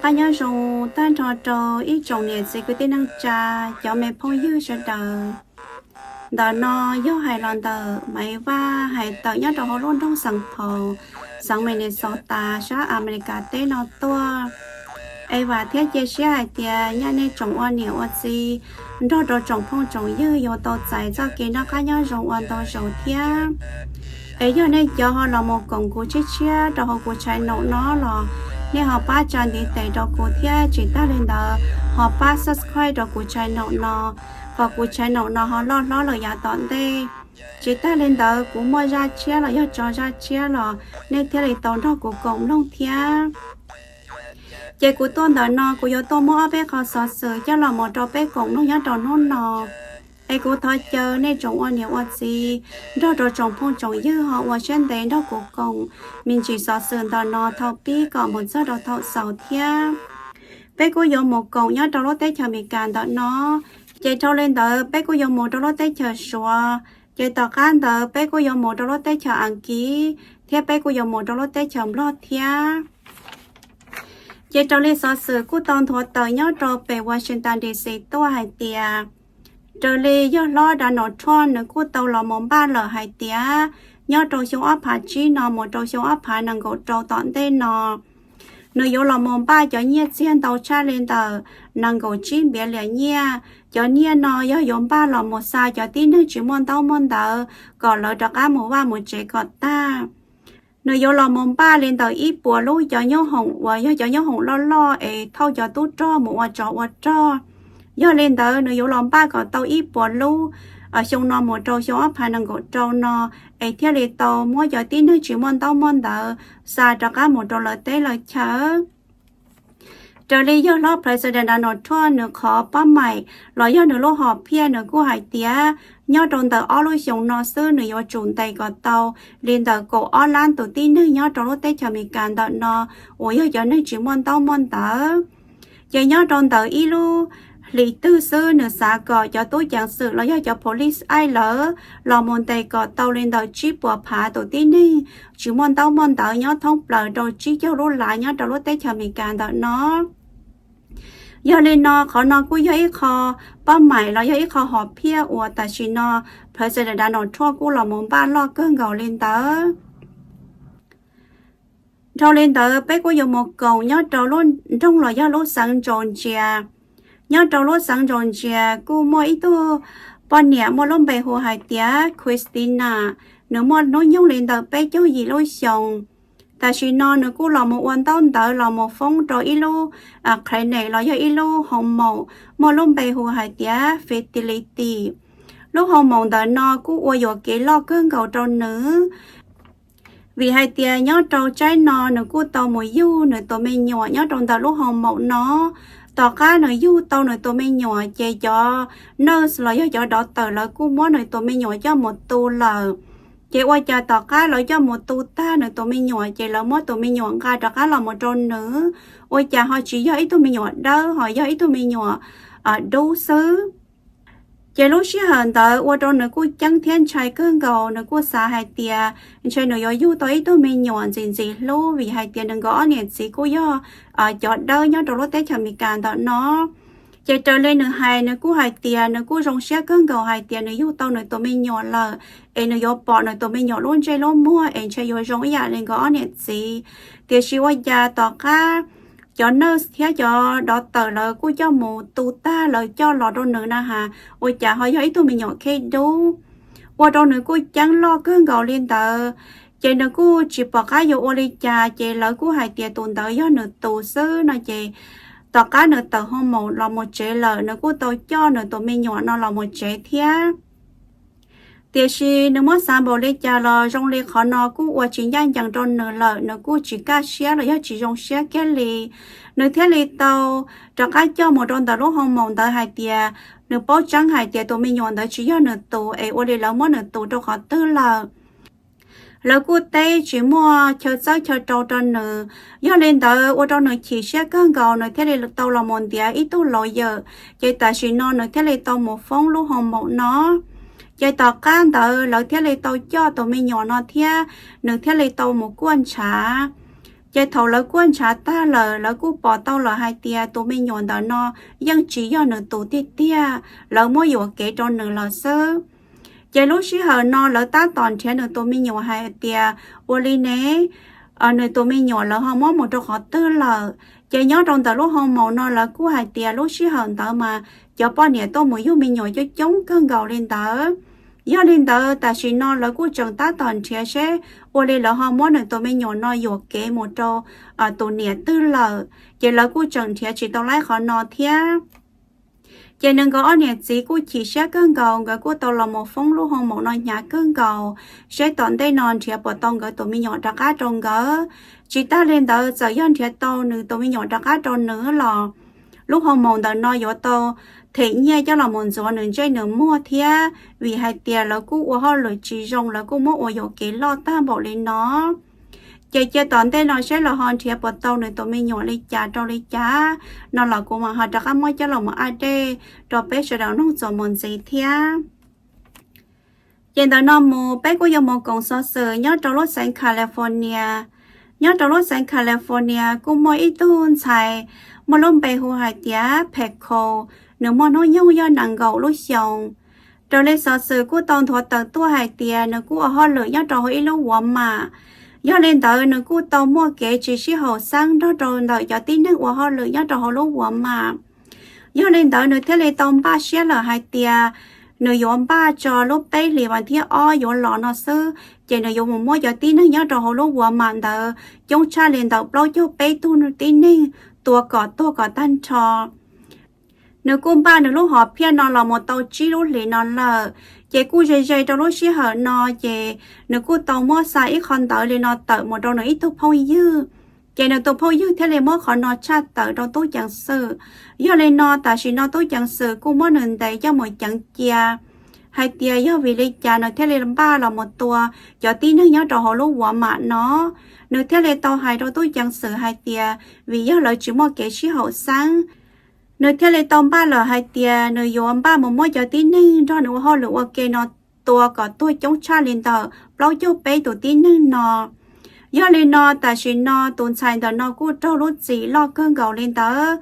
Qab nyob zoo tag nrho rau ib tsoom niam txiv kwv tij neej tsa, cov me phooj ywg sawv daws. Ntawm no yog hais los ntawm Maiv Vaj hais tawm nyob rau hauv lub nroog Saint Paul, xeev Minnesota sab Amelikas teb no tuaj. Es vam thiab cia siab hais tias nyaj nej tsoom ua niam ua txiv nrog rau tsoom phooj tsoom ywg yuav tau txais txoj kev noj qab nyob zoo ua ntau zaus thiab. Es yog nej cov ho los mus koom kuv tshiab tshiab rau hauv kuv channel no los nej ho pab tsa ntiv tes rau kuv thiab tsis tag li ntawd ho pab subscribe rau kuv channel no, kom kuv channel no ho loj hlob lawm yav tom ntej. Tsis tag li ntawd kuv muaj zaj tshiab los yog tso zaj tshiab los nej thiaj li tau nrog kuv koom mloog thiab. Ces kuv tuaj ntawm no kuv yuav tuaj muab ob peb qho xov xwm coj los mus rau peb koom mloog nyob rau hnub no. Es kuv thov caw nej tsoom ua niam ua txiv nrog rau tsoom phooj tsoom ywg ho ua siab ntev nrog kuv koom me ntsis xov xwm ntawm no thaum pib kom mus txog rau thaum xaus thiab. Peb kuj yuav mus koom nyob rau lub teb chaws Amelikas ntawm no, ces dhau li ntawd peb kuj yuav mus rau lub teb chaws Suav, ces tom qab ntawd peb kuj yuav mus rau lub teb chaws Askiv thiab peb kuj yuav mus rau lub teb chaws Nplog thiab. Ces raws li xov xwm kuj tau nthuav tawm nyob rau pem Washington D C tuaj hais tias, raws li yawg hlob Donald Trump nws kuj tau los mus npaj lawm hais tias nyob rau xyoo ob phav tsib no mus rau xyoo ob phav nees nkaum rau tom ntej no, nws yuav los mus npaj cov nyiaj txiag ntau tshaj li ntawm nees nkaum tsib billion nyiaj. Cov nyiaj no yog yuav npaj los mus xa cov tib neeg tsis muaj ntaub muaj ntawv kom lawv rov qab mus vaj mus tsev kom tag. Nws yuav los mus npaj li ntawm ib puas lub cov nyoob hoom uas yog cov nyoob hoom loj loj es thauj cov tub rog mus ua tsov ua rog. Yog li ntawd nws yuav los npaj kom tau ib puas lub xyoo no mus rau xyoo ob phav nees nkaum rau no, es thiaj li tau muab cov tib neeg tsis muaj ntaub muaj ntawv xa rov qab mus rau lawv teb lawv chaw. Raws li yawg hlob President Donald Trump nws qhov pab maim los yog nws lub hom phiaj nws kuj hais tias nyob rau ntawm ob lub xyoos no xwb nws yuav tsum ntes kom tau li ntawm kaum ob lab tus tib neeg nyob rau lub teb chaws Amelikas ntawm no uas yog cov neeg tsis muaj ntaub muaj ntawv. Ces nyob rau ntawm ib lub hlis twg xwb nws xav kom cov tub ceev xwm los yog cov police aim lawv los mus ntes kom tau li ntawm tsib puas phav tus tib neeg tsis muaj ntaub muaj ntawv nyob thoob plaws rau tsib caug lub lav nyob rau lub teb chaws Amelikas ntawm no. Yog li no qhov no kuj yog ib qho pab maim los yog ib qho hom phiaj uas tam sim no President Donald Trump kuj los mus npaj loj kawg nkaus li ntawd. Dhau li ntawd peb kuj yuav mus koom nyob rau lub nroog los yog lub xeev Georgia. Nyob rau lub xeev Georgia kuj muaj ib tug poj niam muaj lub npe hu hais tias Christina, nws muaj hnub nyoog li ntawm peb caug yim lub xyoos. Tam sim no nws kuj los mus ua ntaub ntawv los mus foob rau ib lub clinic los yog ib lub hoo maum muaj lub npe hu hais tias Fertility. Lub hoo maum ntawm no kuj ua yuam kev loj kawg nkaus rau nws, vim hais tias nyob rau tsaib no nws kuj tau mus yug nws tus me nyuam nyob rau ntawm lub hoo maum no. Tom qab nws yug tau nws tus me nyuam ces cov nurse los yog cov doctor lawv kuj muab nws tus me nyuam coj mus tu lawm. Ces ua cas tom qab lawv coj mus tu tag nws tus me nyuam ces lawv muab tus me nyuam nqa rov qab los mus rau nws, ua cas ho tsis yog ib tug me nyuam dawb ho yog ib tug me nyuam dub xwb. Ces lub sij hawm ntawd ua rau nws kuj ceeb thiab ntshai kawg nkaus, nws kuj xav hais tias ntshe nws yuav yug tau ib tug me nyuam ntxim ntxim hlub vim hais tias nws nkawd ob niam txiv kuj yog cov dawb nyob rau lub teb chaws Amelikas ntawm no. Ces raws li nws hais nws kuj hais tias nws kuj zoo siab kawg nkaus hais tias nws yug tau nws tus me nyuam lawm, es nws yuav pom nws tus me nyuam lub ntsej lub muag es ntshe yuav zoo ib yam li nkawd ob niam txiv. Tiam sis ua cas tom qab cov nurse thiab cov doctor lawv kuj coj mus tu tag lawv coj los rau nws na has, ua cas ho yog ib tug me nyuam khej dub. Ua rau nws kuj ceeb loj kawg nkaus li ntawd. Ces nws kuj tsis pom qab yuav ua li cas ces lawv kuj hais tias tus ntawd yog nws tus xwb no ces tom qab nws tawm hoo maum los mus tsev lawm nws kuj tau coj nws tus me nyuam no los mus tsev thiab. Tiam sis nws muab xav npaum li cas los zoo li qhov no kuj ua tsis ncaj ncees rau nws lawm, nws kuj tsis kaj siab los yog tsis zoo siab kiag li. Nws thiaj li tau rov qab coj mus rau ntawm lub hoo maum ntawd hais tias nws paub tseeb hais tias tus me nyuam ntawd tsis yog nws tus es ua li lawv muab nws tus rau qhov twg lawm. Lawv kuj teb tsis muaj chaw txawb chaw rau rau nws. Yog li ntawd ua rau nws chim siab kawg nkaus nws thiaj li tau los mus ntiav ib tug lawyer, ces tam sim no nws thiaj li tau mus foob lub hoo maum no. Ces tom qab ntawd lawv thiaj li tau coj tus me nyuam no thiab nws thiaj li tau mus kuaj ntshav. Ces thaum lawv kuaj ntshav tag lawm, lawv kuj pom tau lawm hais tias tus me nyuam ntawm no yeej tsis yog nws tus tiag tiag, lawv muab yuam kev rau nws lawm xwb. Ces lub sij hawm no lawv tab tom nrhiav nws tus me nyuam hais tias ua li ne, nws tus me nyuam lawv ho muab mus rau qhov twg lawm. Ces nyob rau ntawm lub hoo maum no lawv kuj hais tias lub sij hawm ntawd mas cov poj niam tuaj mus yug me nyuam coob coob kawg nkaus li ntawd. Yog li ntawd tam sim no lawv kuj tseem tab tom nrhiav seb ua li lawv ho muab nws tus me nyuam no yuam kev mus rau tus niam twg lawm, ces lawv kuj tseem nrhiav tsis tau laib qhov no thiab. Ces nws nkawd ob niam txiv kuj chim siab kawg nkaus, nkawd kuj tau los mus foob lub hoo maum no hnyav kawg nkaus, seb tom ntej no nrhiav puas tau nkawd tus me nyuam rov qab rau nkawd. Tsis tag li ntawd, txawm yog nrhiav tau nws tus me nyuam rov qab rau nws los lub hoo maum ntawm no yuav tau them nyiaj coj los mus ntxuav nws ntsej nws muag thiab, vim hais tias lawv kuj ua hauj lwm tsis zoo, lawv kuj muab ua yuam kev loj tag npaum li no. Ces cia tom ntej no seb los ho nrhiav puas tau nws tus me nyuam li cas rau li cas no los kuv mam ho rov qab muab coj los mus update rau peb sawv daws mloog txuas mus ntxiv thiab. Ces ntawm no mus peb kuj yuav mus koom xov xwm nyob rau lub xeev California. Nyob rau lub xeev California kuj muaj ib tug ntxhais muaj lub npe hu hais tias Pheco, nws muaj hnub nyoog yog nees nkaum lub xyoos. Raws li xov xwm kuj tau nthuav tawm tuaj hais tias nws kuj ua hauj lwm nyob rau hauv ib lub Walmart. Yog li ntawd nws kuj tau muaj kev tsis sib haum xeeb nrog rau ntawm cov tib neeg ua hauj lwm nyob rau hauv lub Walmart. Yog li ntawd nws thiaj li tau npaj siab lawm hais tias nws yuav npaj tso lub peb hlis vas thib ob yuav los no xwb, ces nws yuav mus muab cov tib neeg nyob rau hauv lub Walmart ntawd coob tshaj li ntawm plaub caug peb tug tib neeg tua kom tuag kom tag nrho. Nws kuj npaj nws lub hom phiaj no los mus tau tsib lub hlis no lawm, ces kuj ze ze rau lub sij hawm no ces nws kuj tau muab xa ib qho ntawv li no tawm mus rau nws ib tug phooj ywg. Ces nws tus phooj ywg thiaj li muab qhov no tshaj tawm rau tub ceev xwm. Yog li no tam sim no tub ceev xwm kuj muab nws ntes coj mus ceev cia hais tias yog vim li cas nws thiaj li npaj los mus tua cov tib neeg nyob rau hauv lub Walmart no. Nws thiaj li tau hais rau tub ceev xwm hais tias vim yog lawv tsis muaj kev sib haum xeeb, nws thiaj li tau npaj lawm hais tias nws yuav npaj mus muab cov tib neeg nrog nws ua hauj lwm ua ke no tua kom tuag coob tshaj li ntawm plaub caug peb tus tib neeg no. Yog li no tam sim no tus ntxhais ntawm no kuj raug lub txim loj kawg nkaus li ntawd.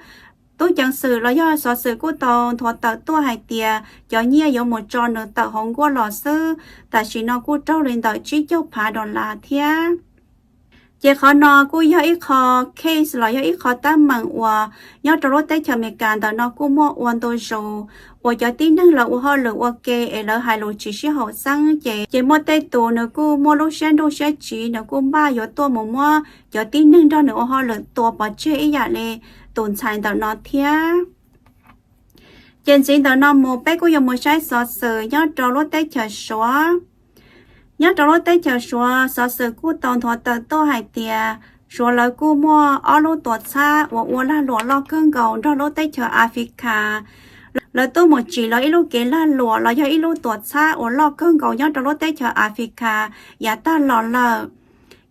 Tub ceev xwm los yog xov xwm kuj tau nthuav tawm tuaj hais tias cov nyiaj yuav mus tso nws tawm hauv nkuaj los xwb, tam sim no kuj raug li ntawm tsib caug phav dollar thiab. Ces qhov no kuj yog ib qho case los yog ib qho teeb meem uas nyob rau lub teb chaws Amelikas ntawm no kuj muaj ua ntu zus, uas cov tib neeg lawv ua hauj lwm ua ke es lawv hais lus tsis sib haum xeeb ces, ces muaj tej tus nws kuj muaj lub siab nruj siab tsiv, nws kuj npaj yuav tuaj mus muab cov tib neeg nrog nws ua hauj lwm tua pov tseg ib yam li tus ntxhais ntawm no thiab. Ces ntxiv ntawm no mus peb kuj yuav mus saib xov xwm nyob rau lub teb chaws Suav. Nyob rau lub teb chaws Suav, xov xwm kuj tau nthuav tawm tuaj hais tias Suav lawv kuj muaj ob lub tuam txhab uas ua lag luam loj kawg nkaus nrog lub teb chaws Africa. Lawv tuaj mus tsim lawv ib lub kev lag luam los yog ib lub tuam txhab uas loj kawg nkaus nyob rau lub teb chaws Africa yav tag los lawm.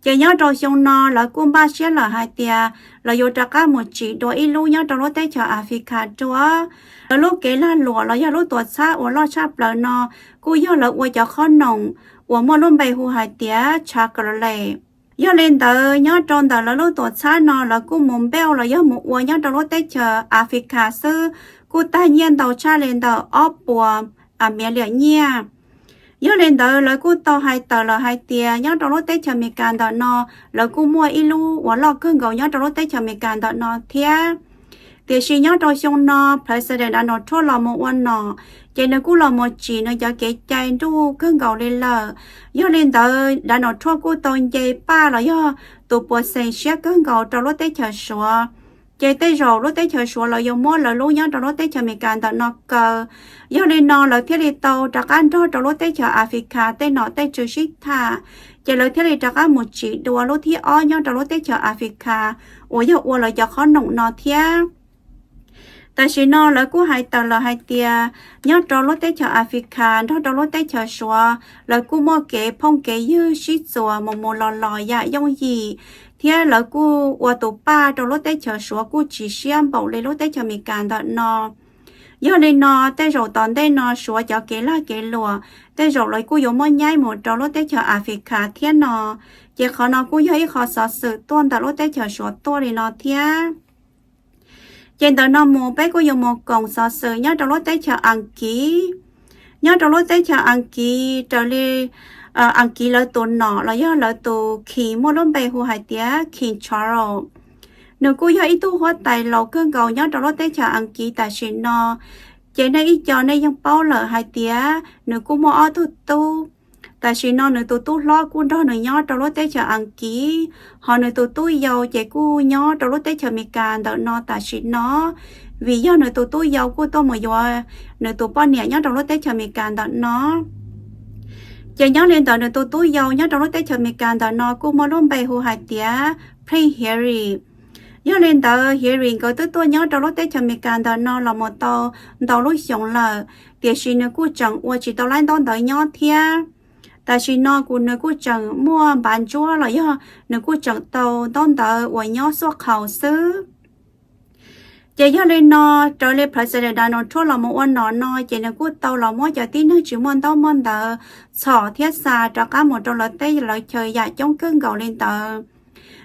Ces nyob rau xyoo no lawv kuj npaj siab lawm hais tias lawv yuav rov qab mus tsim dua ib lub nyob rau lub teb chaws Africa dua. Lawv lub kev lag luam los yog lub tuam txhab uas loj tshaj plaws no kuj yog lawv ua cov qhob noom uas muaj lub npe hu hais tias Chevrolet. Yog li ntawd nyob rau ntawm lawv lub tuam txhab no lawv kuj mus build los yog mus ua nyob rau lub teb chaws Africa xwb, kuj tag nyiaj ntau tshaj li ntawm ob puas million nyiaj. Yog li ntawd lawv kuj tau hais tawm lawm hais tias nyob rau lub teb chaws Amelikas ntawm no lawv kuj muaj ib lub uas loj kawg nkaus nyob rau lub teb chaws Amelikas ntawm no thiab. Tiam sis nyob rau xyoo no President Donald Trump los mus ua nom, ces nws kuj los mus tsim nws cov kev cai nruj kawg nkaus li lawm. Yog li ntawd Donald Trump kuj tau nce paj los yog tus puas xeem siab kawg nkaus rau lub teb chaws Suav. Ces tej zaum lub teb chaws Suav lawv yuav muab lawv lub nyob rau lub teb chaws Amelikas ntawm no kaw. Yog li no lawv thiaj li tau rov qab nrog rau lub teb chaws Africa tej nom tej tswv sib tham, ces lawv thiaj li rov qab mus tsim dua lub thib ob nyob rau lub teb chaws Africa uas yog ua lawv cov qhob noom no thiab. Tam sim no lawv kuj hais tawm lawm hais tias nyob rau lub teb chaws Africa nrog rau lub teb chaws Suav lawv kuj muaj kev phooj kev ywg sib txuas mus mus los los yam yooj yim, thiab lawv kuj ua tus paj rau lub teb chaws Suav kuj tsis siab npaum li lub teb chaws Amelikas ntawm no. Yog li no tej zaum tom ntej no Suav cov kev lag kev luam tej zaum lawv kuj yuav muab nyaib mus rau lub teb chaws Africa thiab no. Ces qhov no kuj yog ib qho xov xwm tuaj ntawm lub teb chaws Suav tuaj li no thiab. Ces ntawm no mus peb kuj yuav mus koom xov xwm nyob rau lub teb chaws Askiv. Nyob rau lub teb chaws Askiv raws li Askiv lawv tus nom los yog lawv tus king muaj lub npe hu hais tias King Charles. Nws kuj yog ib tug huab tais laus kawg nkaus nyob rau lub teb chaws Askiv tam sim no. Ces nej ib co nej yeej paub lawm hais tias nws kuj muaj ob tug tub. Tam sim no nws tus tub hlob kuj nrog nws nyob rau lub teb chaws Askiv, hos nws tus tub yau ces kuj nyob rau lub teb chaws Amelikas ntawm no tam sim no, vim yog nws tus tub yau kuj tuaj mus yuav nws tus poj niam nyob rau lub teb chaws Amelikas ntawm no. Ces nyob li ntawd nws tus tub yau nyob rau lub teb chaws Amelikas ntawm no kuj muaj lub npe hu hais tias Prince Harry. Yog li ntawd Harry nkawd twb tuaj nyob rau lub teb chaws Amelikas ntawm no los mus tau ntau lub xyoo lawm, tiam sis nws kuj tseem ua tsis tau laib ntaub ntawv nyob thiab. Tam sim no kuj nws kuj tseem muaj npav ntsuab los yog nws kuj tseem tau ntaub ntawv uas nyob xuaj qhaus xwb. Ces yog li no, raws li President Donald Trump los mus ua nom no ces nws kuj tau los muab cov tib neeg tsis muaj ntaub muaj ntawv txhom thiab xa rov qab mus rau lawv teb lawv chaws yam coob kawg nkaus li ntawd.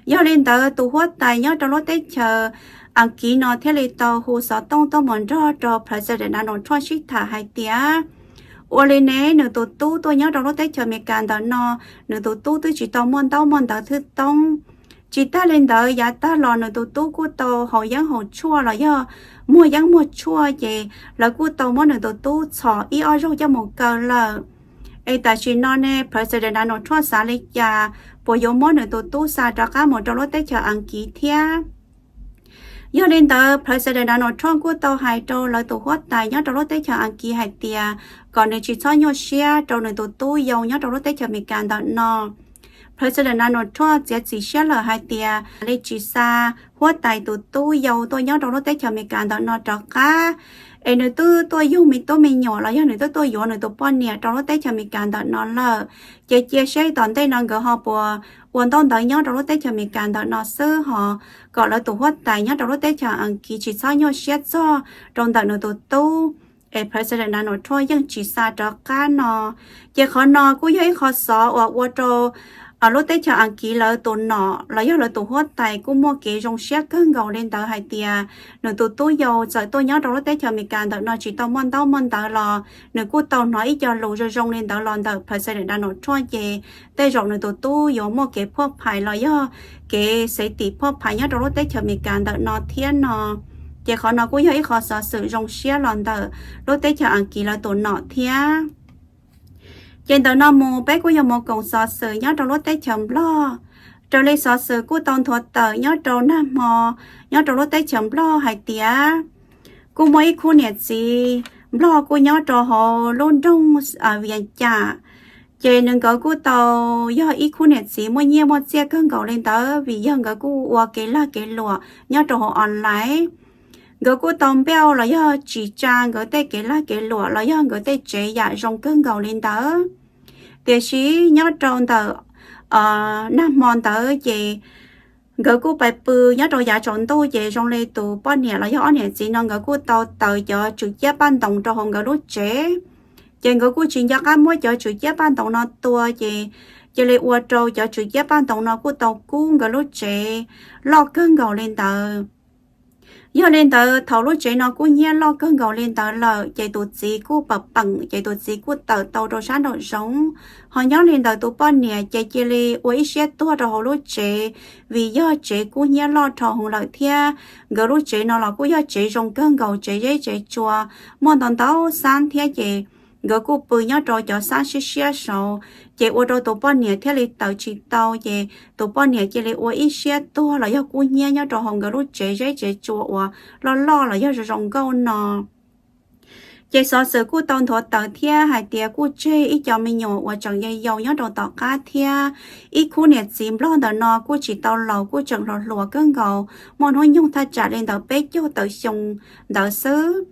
Yog li ntawd tus huab tais nyob rau lub teb chaws Askiv no thiaj li tau hu xov tooj tuaj mus nrog rau President Donald Trump sib tham hais tias, ua li ne nws tus tub tuaj nyob rau lub teb chaws Amelikas ntawm no, nws tus tub twb tsis tau muaj ntaub muaj ntawv thwj toob. Tsis tag li ntawd yav tag los nws tus tub kuj tau haus yeeb haus tshuaj los yog muaj yeeb muaj tshuaj ces lawv kuj tau muab nws tus tub txhom ib ob zaug coj mus kaw lawm. Es tam sim no ne President Donald Trump xav li cas, puas yuav muab nws tus tub xa rov qab mus rau lub teb chaws Askiv thiab? Yog li ntawd President Donald Trump kuj tau hais rau lawv tus huab tais nyob rau lub teb chaws Askiv hais tias kom nws tsis txhob nyuaj siab rau nws tus tub yau nyob rau lub teb chaws Amelikas ntawm no. President Donald Trump txiav txim siab lawm hais tias li tsis xa huab tais tus tub yau tuaj nyob rau lub teb chaws Amelikas ntawm no rov qab, es nws twb tuaj yug me tub me nyuam los yog nws twb tuaj yuav nws tus poj niam rau lub teb chaws Amelikas ntawm no lawm, ces cia seb tom ntej no nkawd ho puas ua ntaub ntawv nyob rau lub teb chaws Amelikas ntawm no xwb hos, kom lawv tus huab tais nyob rau lub teb chaws Askiv tsis txhob nyuaj siab txog rau ntawm nws tus tub. Es President Donald Trump yeej tsis xa rov qab no. Ces qhov no kuj yog ib qho xov uas ua rau lub teb chaws Askiv lawv tus nom los yog lawv tus huab tais kuj muaj kev zoo siab kawg nkaus li ntawd hais tias nws tus tub yau txawm tuaj nyob rau lub teb chaws Amelikas ntawm no tsis tau muaj ntaub muaj ntawv los nws kuj tau hnov ib co lus zoo zoo li ntawd los ntawm President Donald Trump ces tej zaum nws tus tub yuav muaj kev phuaj phais los yog kev xev tim phuaj phais nyob rau lub teb chaws Amelikas ntawm no thiab no. Ces qhov no kuj yog ib qho xov xwm zoo siab los ntawm lub teb chaws Askiv lawv tus nom thiab. Ces ntawm no mus peb kuj yuav mus koom xov xwm nyob rau lub teb chaws Nplog. Raws li xov xwm kuj tau nthuav tawm nyob rau nag hmo nyob rau lub teb chaws Nplog hais tias kuj muaj ib khub niam txiv Nplog kuj nyob rau hauv lub nroog Vias Cas. Ces nws nkawd kuj tau yog ib khub niam txiv muaj nyiaj muaj txiaj kawg nkaus li ntawd vim yog nkawd kuj ua kev lag kev luam nyob rau hauv online. Nkawd kuj tau npauj los yog tsis tsa nkawd tej kev lag kev luam los yog nkawd tej tsev yam zoo kawg nkaus li ntawd. Tiam sis nyob rau ntawm nag hmo ntawd ces nkawd kuj pais pw nyob rau yav tsaus ntuj ces zoo li tus poj niam los yog ob niam txiv no nkawd kuj tau taws cov tswm ciab paj ntoos rau hauv nkawd lub tsev. Ces nkawd kuj tsis nco qab muab cov tswm ciab paj ntoos no tua ces cia li ua rau cov tswm ciab paj ntoos no kuj tau kub nkawd lub tsev loj kawg nkaus li ntawd. Yog li ntawd thaum lub tsev no kub hnyiab loj kawg nkaus li ntawd lawm ces tus txiv kuj pam peem ces tus txiv kuj tawm tau rau sab nraum zoov. Ho nyob li ntawd tus poj niam ces cia li ua ib siab tuag rau hauv lub tsev, vim yog tsev kub hnyiab loj dhau hwv lawm thiab nkawd lub tsev no los kuj yog tsev zoo kawg nkaus, tsev zeb tsev tsua, muaj ntau ntau xab thiab ces nkawd kuj pw nyob rau cov xab siab siab saud, ces ua rau tus poj niam thiaj li tawm tsis tau ces tus poj niam cia li ua ib siab tuag los yog kub hnyiab nyob rau hauv nkawd lub tsev zeb tsev tsua uas loj loj los yog zoo zoo nkauj no. Ces xov xwm kuj tau nthuav tawm thiab hais tias kuj tseg ib co me nyuam uas tseem yau yau nyob rau tom qab thiab. Ib khub niam txiv Nplog ntawm no kuj tsis tau laus, kuj tseem hluas hluas kawg nkaus, muaj hnub nyoog thaj tsam li ntawm peb caug tawm xyoo ntawd xwb.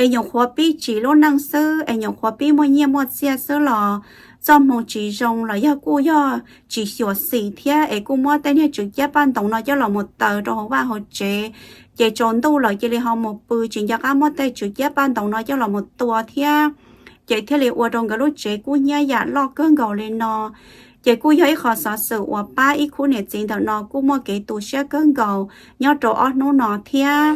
Es nyuam qhuav pib tsim lub neej xwb, es nyuam qhuav pib muaj nyiaj muaj txiaj xwb los txoj hmoo tsis zoo los yog kuj yog tsis xyuam xim thiab es kuj muab tej niag tswm ciab paj ntoos no coj los mus taws rau hauv vaj hauv tsev, ces tsaus ntuj lawm cia li ho mus pw tsis nco qab muab tej tswm ciab paj ntaub no coj los mus tua thiab. Ces thiaj li ua rau nkawd lub tsev kub hnyiab yam loj kawg nkaus li no. Ces kuj yog ib qho xov xwm uas pab ib khub niam txiv ntawm no kuj muaj kev tu siab kawg nkaus nyob rau ob hnub no thiab.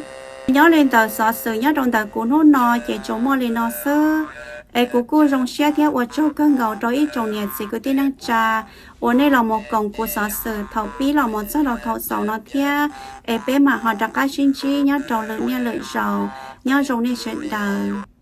Nyob li ntawm xov xwm nyob rau ntawm kuv hnub no ces tsuas muaj li no xwb. Es kuv kuj zoo siab thiab ua tsaug kawg nkaus rau ib tsoom niam txiv kwv tij neej tsa uas nej los mus koom kuv xov xwm thaum pib los mus txog rau thaum xaus no thiab. Es peb mam ho rov qab sib ntsib nyob rau lwm niaj lwm zaus. Nyob zoo nej sawv daws.